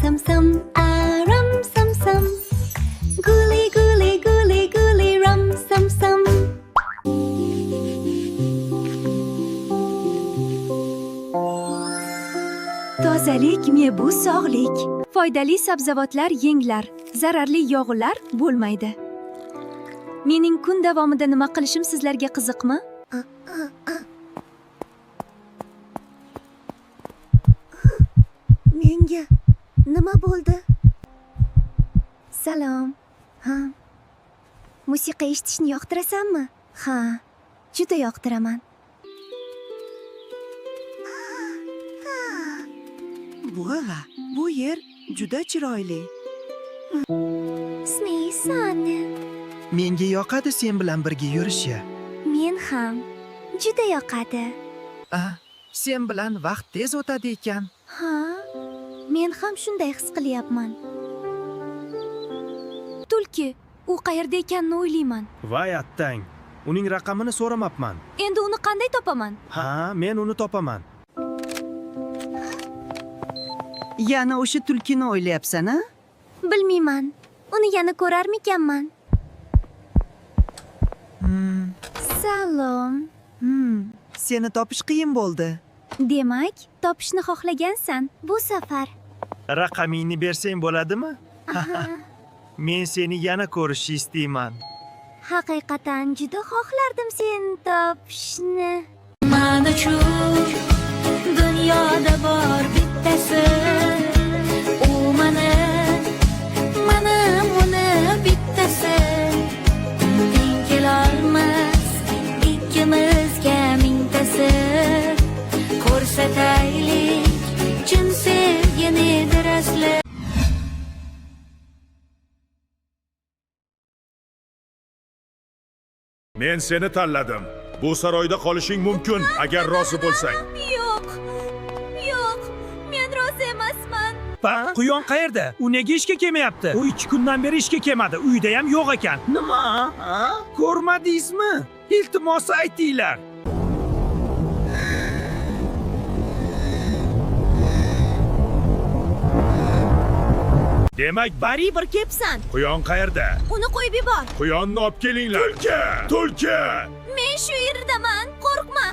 Sam sam, rum sam sam. Guli guli guli guli rum sam sam. Tozalik bu sog'lik. Foydali sabzavotlar yenglar, zararli yog'lar bo'lmaydi. Mening kun davomida nima qilishim sizlarga qiziqmi? Menga nima bo'ldi? Salom. Ha. Musiqa eshitishni yoqtirasanmi? Ha, juda yoqtiraman. Buğa, bu yer juda chiroyli. Sneysan. Menga yoqadi sen bilan birga yurishi. Men ham juda yoqadi. A, sen bilan vaqt tez o'tadi ekan. Ha? Men ham shunday his qilyapman. Tulki, u qayerda ekanini o'ylayman. Voy attang. Uning raqamini so'ramabman. Endi uni qanday topaman? Ha, men uni topaman. Yana o'sha tulkini o'ylayapsan, a? Bilmayman. Uni yana ko'rarmikanman? Salom. Seni topish qiyin bo'ldi. Demak, topishni xohlagansan bu safar. Raqamingni bersang bo'ladimi? Men seni yana ko'rishni istayman. Haqiqatan juda xohlardim seni topishni. Man uchun dunyoda bor bittasi, u mani, mana uni bittasi, teng kelolmas ikkimizga mingtasi. Ko'rsataylik chin sevgi nedir asli. Men seni tanladim. Bu saroyda qolishing mumkin agar rozi bo'lsang. Yo'q. Yo'q, men rozi emasman. Pa, quyon qayerda? U nega ishga kelmayapti? U 2 kundan beri ishga kelmadi. Uyda ham yo'q ekan. Nima? Ko'rmadingizmi? Iltimos aytinglar. Demak, Baribir kepsan. quyon qayerda? Uni qo'yib yubor. Quyonni olib kelinglar. Tulki! Tulki! Men shu yerdaman. Qo'rqma.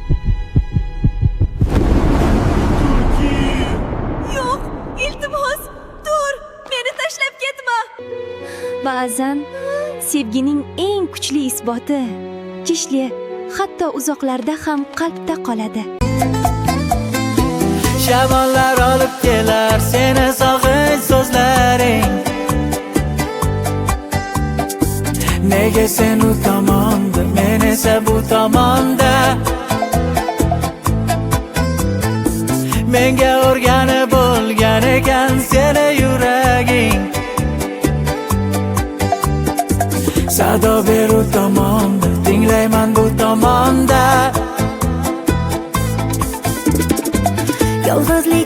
Yo'q, iltimos, tur, meni tashlab ketma. Ba'zan sevgining eng kuchli isboti chishli, hatto uzoqlarda ham qalbda qoladi. Shamollar olib kelar seni sog'inch so'zlaring. Nega sen u tomonda, men esa bu tomonda? Menga o'rganib bo'lgan ekan seni yuraging. Sado ber u tomonda, tinglayman bu tomonda. Yolg'izlik.